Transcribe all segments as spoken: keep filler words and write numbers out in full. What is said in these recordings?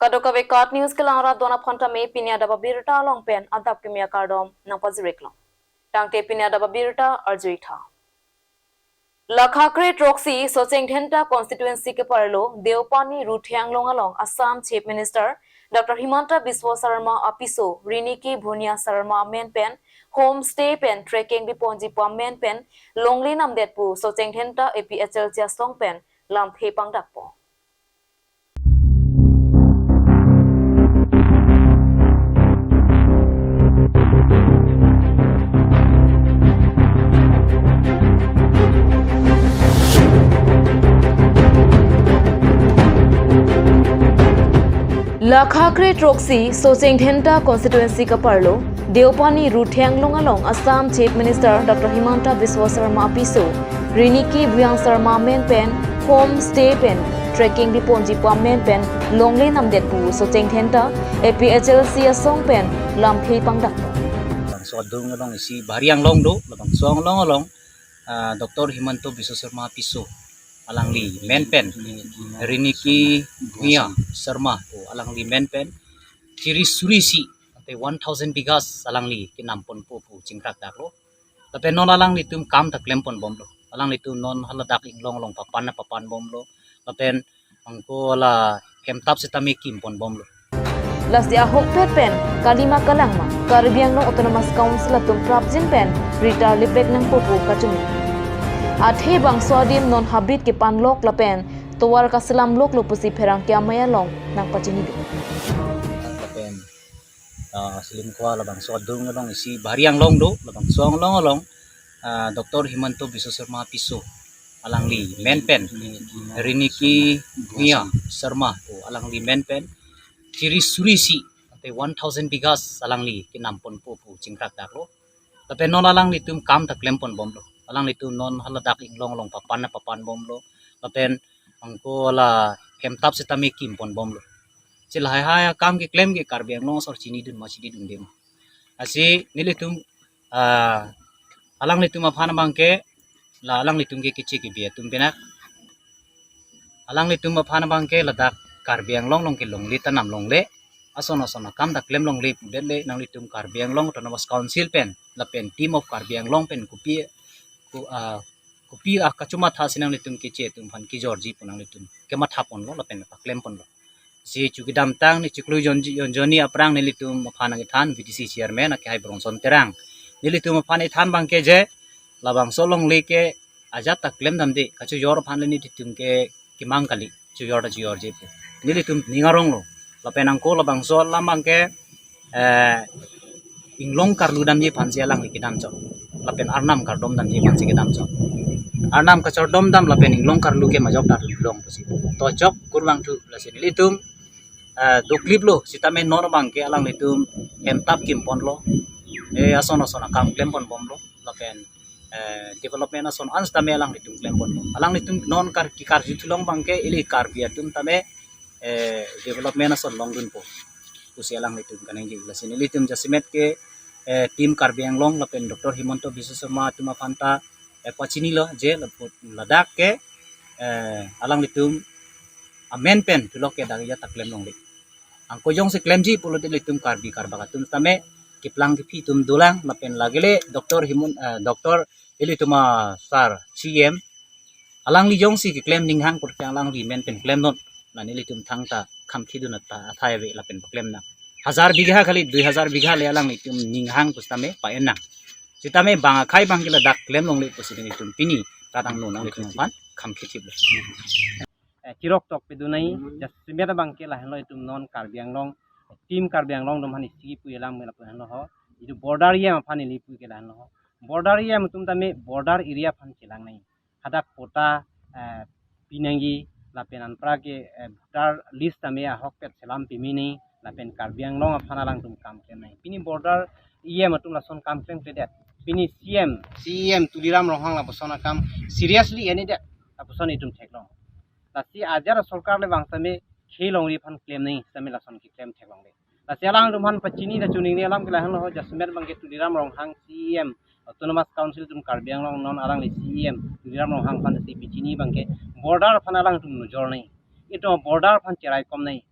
Kadokave KAT News kelang rat dona phanta me pini adap abirta along pen adap kimi akardom nangpajirek long. Tangte pini adap abirta arjuitha. Lakha kre throksi Socheng Dhenta constituency keparlo Deopani Ruthe Anglong along Assam Chief Minister Doctor Himanta Biswa Sarma apiso Riniki Bhunia Sarma amen pen homestay pen trekking biponji pu amen pen longle namdet pu Socheng Dhenta A P H L C asong pen lamthe pangdakpo. Lakha kre throksi Socheng Dhenta constituency keparlo Deopani Ruthe Anglong along Assam Chief Minister Doctor Himanta Biswa Sarma apiso Riniki Bhunia Sarma amen pen homestay pen trekking biponji pu amen pen longle namdet pu Socheng Dhenta A P H L C asong pen lamthe pangdakpo. Labangso adung along isi Bahari Anglong do, labangso Anglong along, ah, Doctor Himanta Biswa Sarma apiso alangli men pen Riniki Bhunia Sarma pu alangli men pen tiri suri isi ante one thousand bighas alangli kenam ponpo pu chingkrak daklo. Lapen non alanglitum kam ta klem pon bomlo. Alanglitum non haladak inglong along papan na papan bomlo. Lapen angko la hemtap setame kim pon bomlo. Lasi ahokpet pen kalima kalangma Karbi Anglong Autonomous Council atum prapjin pen ritar lipek nangpo pu kachumi. Athe bangso adim non habit kepanlok lapen tovar kaselamloklo pusi pherangke amei along nangpachini do. Lapen, ah, selim kwa labangso adung along isi Bahari Anglong do, labangso Anglong along, ah, Doctor Himanta Biswa Sarma apiso alangli men pen Riniki Bhunia Sarma pu alangli men pen tiri suri isi ante one thousand bighas alangli kenam ponpo pu chingkrak daklo. Lapen non alanglitum kam ta klem pon bomlo. Alanglitum non haladak inglong along papan na papan bomlo. Lapen angko la hemtap setame kim pon bomlo. Si lahai hai akam keklem ke Karbi Anglong asor chinidun ma chinidunde ma. Lasi nelitum, ah, alanglitum aphan abangke, la alanglitum ke keche kebi atum pinak. Alanglitum aphan abangke ladak Karbi Anglong along ke longle ta nam longle. Ason ason akam ta klem longle pudet le nanglitum Karbi Anglong Autonomous Council pen lapen Team of Karbi Anglong pen kopi, ko, ah, kopi akachomatha si nanglitum keche atum aphan kejorji pu nanglitum kematha ponlo lapen paklem ponlo. Si chukidamtang ni chiklo jon, jon, jonni aphrang nelitum aphan nangkethan V D C chairman akehai Brongson Terang. Nelitum aphan ethan abangke je labangso longle ke ajat ta klem damde, kachojor aphan le nelitum ke kemang kali, chojor ta chojorji pu. Nelitum ning aronglo. Lapen angko labangso alam abangke, eh, inglong karlu damji aphansi alangli kedam chot. Lapen arnam kardom damji aphansi kedam chot. Arnam kachardom dam lapen inglong karlu ke majok ta long pusi. To chok kurvangthu lasi nelitum, eh, dokliplo sitame non abangke alanglitum hemtap kim ponlo. Eh, ason ason akam klem pon bomlo. Lapen, eh, development ason an sitame alanglitum klem ponlo. Alanglitum non kar, kekarjuthu long abangke ili Karbi atum tame, eh, development ason longdunpo pusi alanglitum kaningje. Lasi nelitum jasemet ke, eh, Team Karbi Anglong lapen Doctor Himanta Biswa Sarma atum aphan ta, eh, pachinilo je laput ladak ke, eh, alanglitum amen pen pulok ke dak ajat ta klem longle. Angko jongsi klemji pulote ilitum Karbi Karbak atum tame keplang kephi atum dolang lapen lagile Doctor Himun, eh, Doctor ilitum a sir C M alangli jongsi keklem ninghang putke alangli men pen klemnon. Nang ilitum thangta khamkhidun ata athai ave lapen paklem nang. Hajar bigha kali, dui hajar bigha le alanglitum ninghang pusitame pa-en nang. Sitame bang akhai abangke ladak klem longle pusi nelitum pini kadang nonang ilitum aphan khamkhithip lo. Eh, chirok tok pedunai, jasemet abangke lahenlo itum non Karbi Anglong, Team Karbi Anglong atum aphan isi pu alam lapu henlo ho. Itum border area aphan ili pu ke lahenlo ho. Border area atum tame border area aphan chelangnai. Hadak patta, eh, pinangji lapen anpra ke, eh, voter list tame ahokpet selam pimenei lapen Karbi Anglong aphan alangtum kam klemnai. Pini border area atum lason kam klemkledet. Pini C M, C E M Tuliram Ronghang lapuson akam seriously enidet lapuson itum theklong. Lasi ajat sorkar le bang sitame khelongri aphan klemnei sitame lason keklem theklongle. Lasi alangtum aphan pachini ta chuning ni alam ke lahenlo ho, jasemet abangke Tuliram Ronghang C E M Autonomous Council atum Karbi Anglong non alangli C E M Tuliram Ronghang aphan si pachini abangke border aphan alangtum nujornei. Itum border aphan cheraikomnei.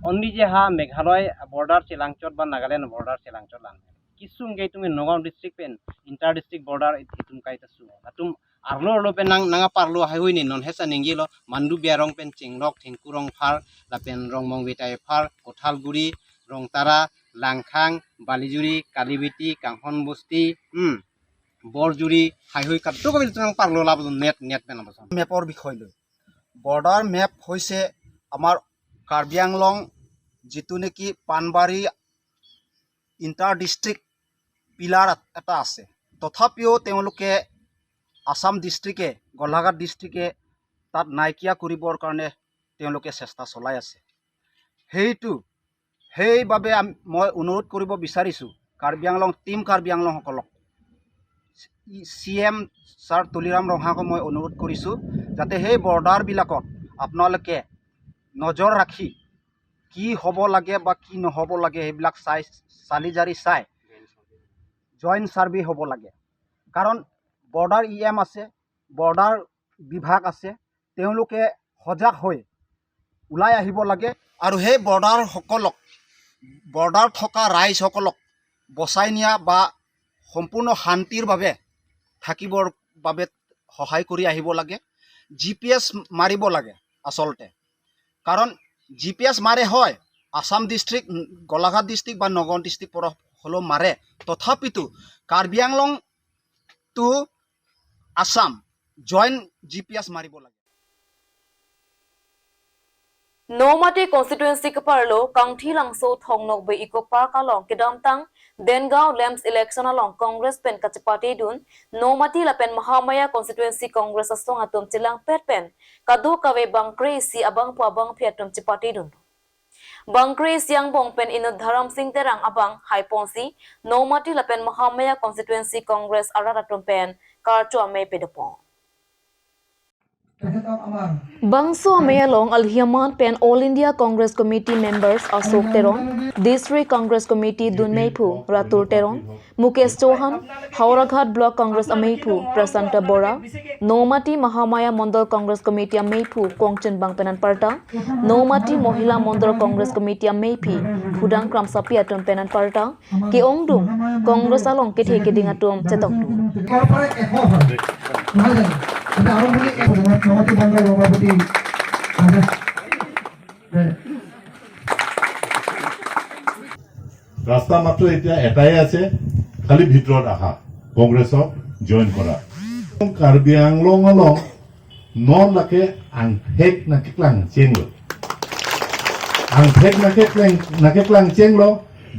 Only je ha Meghalaya border chelangchot ba Nagaland border chelangchot lang. Kesung ke itum Nagaon district pen inter district border it-, itum kaita su. Latum arlo arlo pen nang, nang aparlo haihui ni non hesa ningjelo, Mandu Biarong pen chenglok Thengku Rongphar, lapen Rongmong Betai Phar, Kothalguri, Rongtara, Langkhang, Balijuri, Kalibiti, Kanghon Bosti, hmm, Borjuri, haihui kadokave itum nang aparlo labdun net, net pen labdun. মেপৰ বিষয় লৈ। Border map হৈছে আমাৰ কাৰ্বি আংলং যিটো নেকি Panbari inter district pillar এটা আছে। তথাপিও তেওঁলোকে আছাম ডিষ্ট্ৰিক্টে, গোলাঘাট ডিষ্ট্ৰিক্টে তাত নাইকিয়া কৰিবৰ কাৰণে তেওঁলোকে চেষ্টা চলাই আছে। সেইটো, সেইবাবে আম-, মই অনুৰোধ কৰিব বিচাৰিছোঁ কাৰ্বি আংলং, টিম কাৰ্বি আংলংসকলক, চি এম ছাৰ তুলিৰাম ৰংহাঙক মই অনুৰোধ কৰিছোঁ যাতে সেই বৰ্ডাৰবিলাকত আপোনালোকে নজৰ ৰাখি কি হ'ব লাগে বা কি নহ'ব লাগে সেইবিলাক চাই, চালি জাৰি চাই জইণ্ট ছাৰ্ভে হ'ব লাগে। কাৰণ বৰ্ডাৰ ই এম আছে, বৰ্ডাৰ বিভাগ আছে, তেওঁলোকে সজাগ হৈ ওলাই আহিব লাগে আৰু সেই বৰ্ডাৰসকলক, বৰ্ডাৰ থকা ৰাইজসকলক বচাই নিয়া বা সম্পূৰ্ণ শান্তিৰ বাবে থাকিবৰ বাবে সহায় কৰি আহিব লাগে। জি পি এছ মাৰিব লাগে আচলতে, কাৰণ জি পি এছ মাৰে হয়, আছাম ডিষ্ট্ৰিক্ট, গোলাঘাট ডিষ্ট্ৰিক্ট বা নগাঁও ডিষ্ট্ৰিক্ট পৰা হ'লেও মাৰে, তথাপিতো Karbi Anglong to Assam joint G P S মাৰিব লাগে। Nomati constituency keparlo Kangthilangso Thong Nokbe Eco Park along kedamtang Dengaon LAMPS election along Congress pen kachepatedun Nomati lapen Mahamaya constituency Congress asong atum chelangpet pen kadokave bang kre-isi abangpo abangphi atum chepatedun. Bang kre-isi angbong pen inut Dharam Sing Terang abang haiponsi Nomati lapen Mahamaya constituency Congress arat atum pen karcho amei pedopon. Bangso amei along alhi aman pen All India Congress Committee members Ashok Teron, District Congress Committee dunmeiphu Ratur Teron, Mukesh Chauhan, Howraghat Block Congress ameiphu Prasanta Bora, Nomati Mahamaya Mondol Congress Committee ameiphu Kongchun Bang pen anparta, Nomati Mohila Mondol Congress Committee ameiphi Phudang Kramsapi atum pen anparta, ke-ongdung Congress along kethe keding atum chetongdung. ৰাস্তা মাত্ৰ এতিয়া এটাই আছে, খালি ভিতৰত আহা, কংগ্ৰেছক জইন কৰা। কাৰ্বি Anglong along non lake angthek nangkeklang chenglo. Angthek nangkeklang, nangkeklang chenglo,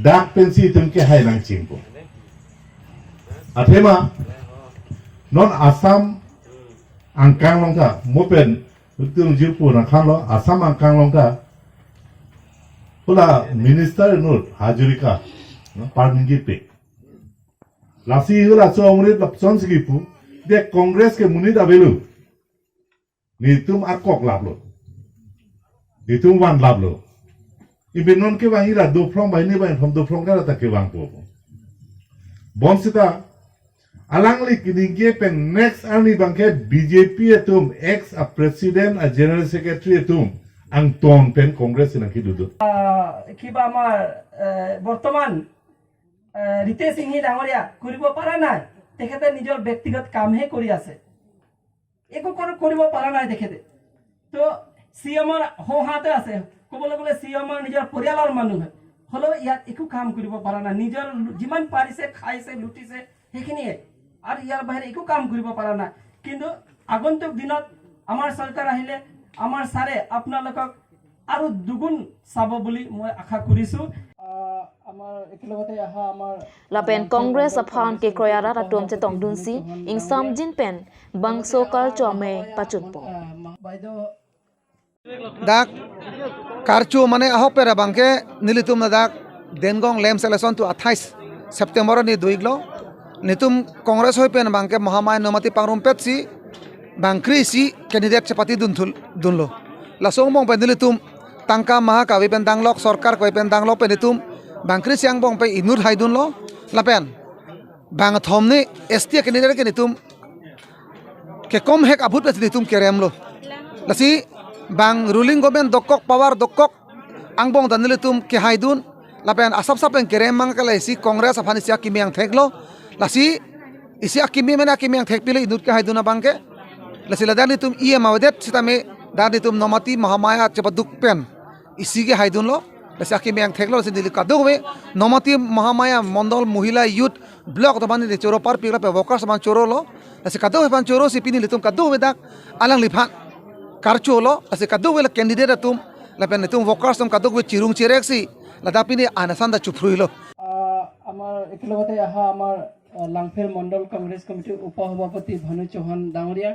dak pensi itum kehai nangchengpo. Athema, non Assam angkang along ta, mo pen, itum jirpo nangkhanlo, Assam angkang along ta, hala minister inut Hazarika, no, parningje pe. Lasi hala chongrit lapson sigipu, de Congress ke monit avelo. Netum akok laplo. Netum van laplo. Ibe non kevang ira dophlong bai ni bai phom dophlong kara ta kevangpo. Bonsita alangli kiningje pen next arni abangke B J P atum ex a president a general secretary atum angton pen Congress nangkedodun. আহ, কিবা আমাৰ, আহ, বৰ্তমান, আহ, ৰিতেশ সিংহী ডাঙৰীয়া কৰিব পৰা নাই, তেখেতে নিজৰ ব্যক্তিগত কামহে কৰি আছে। একো কৰি, কৰিব পৰা নাই তেখেতে। তো চি এমৰ সোঁহাতে আছে, ক'বলৈ গ'লে চি এমৰ নিজৰ পৰিয়ালৰ মানুহ হয়, হ'লেও ইয়াত একো কাম কৰিব পৰা নাই। নিজৰ লু-, যিমান পাৰিছে খাইছে, লুটিছে, সেইখিনিয়ে, আৰু ইয়াৰ বাহিৰে একো কাম কৰিব পৰা নাই। কিন্তু আগন্তুক দিনত আমাৰ চৰকাৰ আহিলে আমাৰ ছাৰে আপোনালোকক আৰু দুগুণ চাব বুলি মই আশা কৰিছোঁ। আহ, আমাৰ একেলগতে অহা আমাৰ Lapen Congress aphan kekroi arat atum chetongdunsi ingsamjin pen bangso karcho amei pachunpo. Dak karcho mane ahok pera abangke nelitum ladak Dengaon LAMPS election tu athais September ni doiklo. Netum Congress hoi pen abangke Mahamaya Nomati pangrumpetsi bang kre-isi candidate chepatedun thul dunlo. Laso angbong pen nelitum tangka maha kave pen danglok, sorkar kave pen danglok pen netum bang kre-isi angbong pen inut haidunlo. Lapen bangthom ni S T candidate ke netum kekom hek abhut pesi netum keremlo. Lasi bang ruling government dokok, power dokok, angbong ta nelitum kehaidun, lapen asap sap pen kerem mang kala isi Congress aphan isi akimi angthek lo, lasi isi akimi mena akimi angthek pilo inut kehaidun abang ke, lasi ladak nelitum E M avedet sitame dak nelitum Nomati Mahamaya chepaduk pen isi kehaidun lo, lasi akimi angthek lo, lasi neli kadokave Nomati Mahamaya Mondol Mohila Youth Block atum aphan neli choro parpik lapen workers aphan choro lo, lasi kadokave aphan choro si pini nelitum kadokave dak alangliphan karcho lo, lasi kadokave la candidate atum, lapen nelitum workers atum kadokave chirung chirek si ladak pini anasan ta chuphrui lo. আহ, আমাৰ একেলগতে অহা আমাৰ, আহ, লাংফেল মণ্ডল কংগ্ৰেছ কমিটিৰ উপ সভাপতি ভানু চৌহান ডাঙৰীয়া।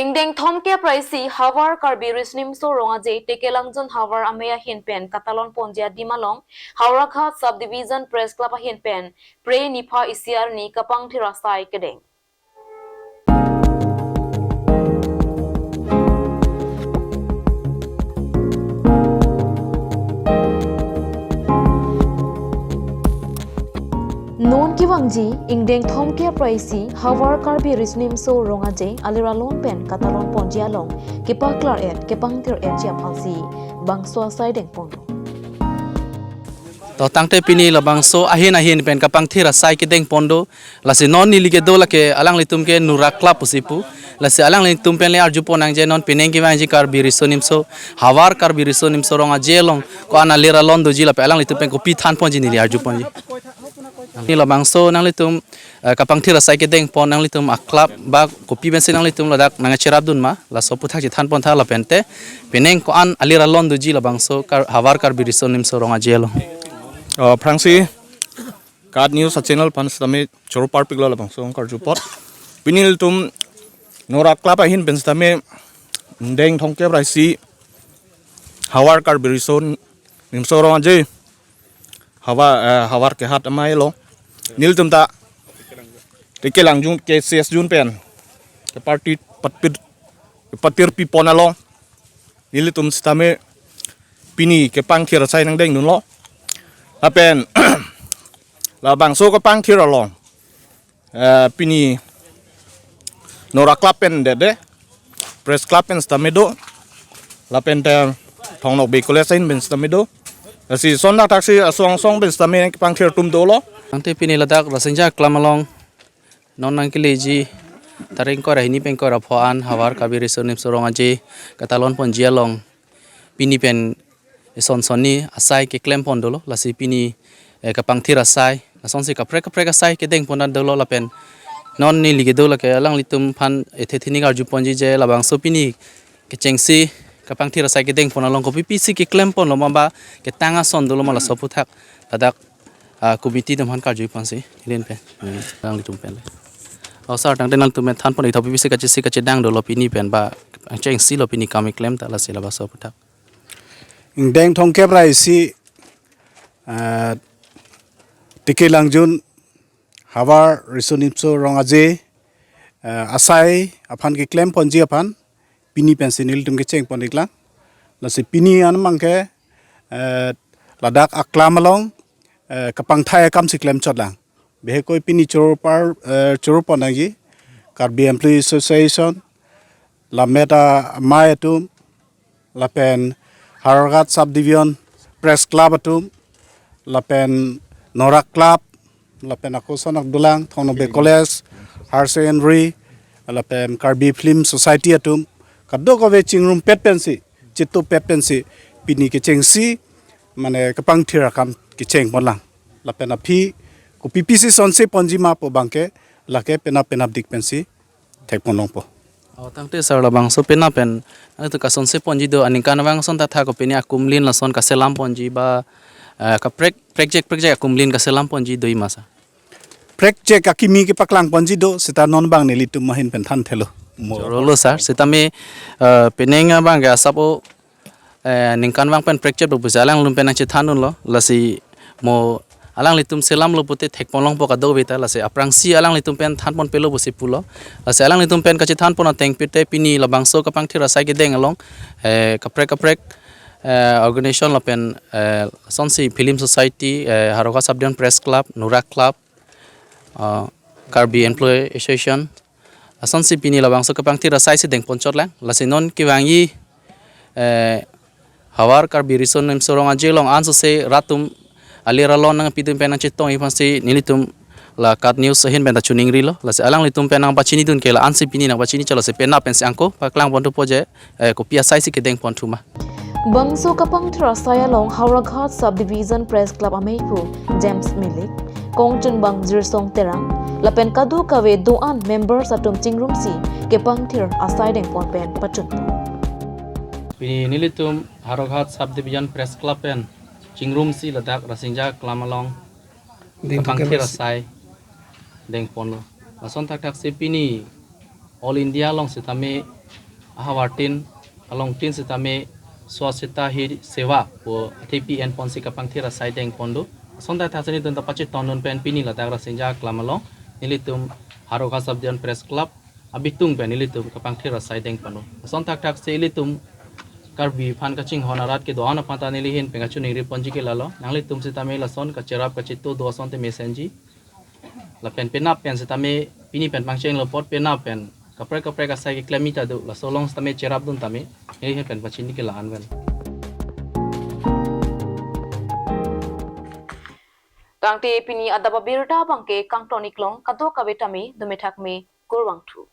Ingdeng thomkep ra isi Havar Karbi Riso Nimso Rong Aje Tekelangjun Havar Amei ahin pen katalon ponji adim along Howraghat Subdivision Press Club ahin pen Phre niphai isi arni kapangthir asai kedeng. Non kevangji ingdeng thomkep ra isi Havar Karbi Riso Nimso Rong Aje alir alon pen katalon ponji along kepaklar-et kepangthir-etji aphansi bangso asai dengpon. To tangte pini labangso ahin ahin pen kapangthir asai kedengpon do. Lasi non neli kedo lake alanglitum ke Nura Club pusi pu. Lasi alanglitum pen le arjupon nangji non penang kevangji Karbi Riso Nimso, Havar Karbi Riso Nimso Rong Aje along ko-an alir alon doji lapen alanglitum pen kopi thanponji neli arjuponji. Neli labangso nanglitum, eh, kapangthir asai kedengpon nanglitum a-club ba kopi pensi nanglitum ladak nangcherapdun ma, laso aphuthak chethanpon tha lapen te penang ko-an alir alon doji labangso Kar-, Havar Karbi Riso Nimso Rong Aje along. Oh, aphrangsi Kat News a-channel aphan sitame choro parpik lo labangso karju apot. Pini nelitum Nura Club ahin pen sitame ingdeng thomkep ra isi Havar Karbi Riso Nimso Rong Aje Havar, eh, Havar Kehat Amei along nelitum ta Tekelangjun K C S jun pen ke party patpir, patirpipon along nelitum sitame pini kepangthir asai nangdengdunlo. Lapen labangso kepangthir along, eh, pini Nura Club pen dede, Press Club pen sitame do, lapen te Thong Nokbe College ahin pen sitame do. Lasi son dak thaksi asong song pen sitame kepangthir atum dolo. Tangte pini ladak Rasinja Aklam along non nangkeleji tarik ingkoi ra hini pen ingkoi ra pho an Havar Karbi Riso Nimso Rong Aje katalon ponji along pini pen eson sonni asai keklempon dolo, lasi pini, eh, kapangthir asai, lasonsi kaprek kaprek asai kedengpon dolo lapen non neli kedo lake alanglitum aphan ethe thini arjuponji je labangso pini kechengsi kapangthir asai kedengpon along kopi pisi keklemponlo ma ba ketang ason dolo ma laso aphuthak ladak, ah, committee atum aphan karjuponsi neli pen, hmm, alanglitum pen le. Oh sir, tangte nangtum pen thanpon-ik tha, kopi pisi kachisi kachedang dolo pini pen ba kechengsi lo pini kam keklem ta lasi laso aphuthak. Ingdeng thomkep ra isi, eh, Tekelangjun Havar Riso Nimso Rong Aje, eh, asai aphan keklemponji aphan pini pensi nelitum kechengpon-iklang. Lasi pini anamang ke, eh, ladak aklam along, eh, kapangthai akam si klemchotlang. Behekoi pini choro par, eh, choropon nangji Karbi Employee Association, Lammet Amei atum, lapen Howraghat Subdivision Press Club atum, lapen Nura Club, lapen ako sonak dolang, Thong Nokbe College, Higher Secondary, lapen Karbi Film Society atum, kadokave chingrumpet pensi, chitupet pensi, pini kechengsi, mane kapangthir akam kechengponlang. Lapen aphi, kopi pisi sonse ponji ma pu abangke, lake penap penapdik pensi thekponlongpo. Oh, tangte sir labangso penap pen, nangtum kasonse ponji do, aningkanvang ason ta tha ko pini akumlin lason kaselam ponji ba, eh, kaprek, prekjek, prekjek akumlin kaselam ponji do ma sir? Prekjek akimi kepaklang ponji do, seta non abang nelitum ahin pen thanthelo. Mo. Chorolo sir, sitame, eh, penang abang ke asap o, eh, ningkanvang pen prekjek do pusi alanglitum pen nangchethandunlo, lasi mo alanglitum selamlo pute thekponlongpo kadokave ta, lasi aphrangsi alanglitum pen thanponpelo pusi pulo, lasi alanglitum pen kachethanpon ateng pite pini labangso kapangthir asai kedeng along, eh, kaprek kaprek, eh, organization lapen, eh, sonsi Film Society, eh, Howraghat Subdivision Press Club, Nura Club, ah, Karbi Employee Association. Lasonsi pini labangso kapangthir asai si dengponchotlang. Lasi non kevangji eh, havar Karbi Riso Nimso Rong Aje along ansose rat atum alir alon nangpidun pen nangchetongji aphansi nelitum la KAT News ahin pen ta chiningrilo. Lasi alanglitum pen nangpachinidun ke la-ansi pini nangpachini chalo si penap pensi angko paklang ponthupo je, eh, kopi asaisi kedeng ponthu ma. Bangso kapangthir asai along Howraghat Subdivision Press Club ameipu James Milik, kongchunbang Jirsong Terang, lapen kadokave do-an members atum chingrumsi kepangthir asai dengpon pen pachun. Pini nelitum Howraghat Subdivision Press Club pen chingrumsi ladak Rasinja Aklam along Ding kapangthir thukemasi. Asai dengponlo. Lason thakthaksi pini All India along sitame ahavartin alongtin sitame Swachhata Hi Seva pu athepi enponsi kapangthir asai dengpon do. Lason thakthaksi nelitum ta pachetongdun pen pini ladak Rasinja Aklam along nelitum Howraghat Subdivision Press Club abitung pen nelitum kapangthir asai dengponlo. Lason thakthaksi ilitum Karbi aphan kachinghon arat kedo-an aphan ta neli ahin pen kachiningri ponji ke lalo. Nanglitum sitame lason kacherap kachetu do asonte mesenji. Lapen penap pen sitame pini pen pangchenglo apot penap pen kaprek kaprek asai keklemji ta do. Laso along sitame cherapdun tame. Neli ahin pen pachini ke la-an pen. Tangte pini adap abirta abangke kangton-iklong, kadokave tame dome thakme, kurvangthu.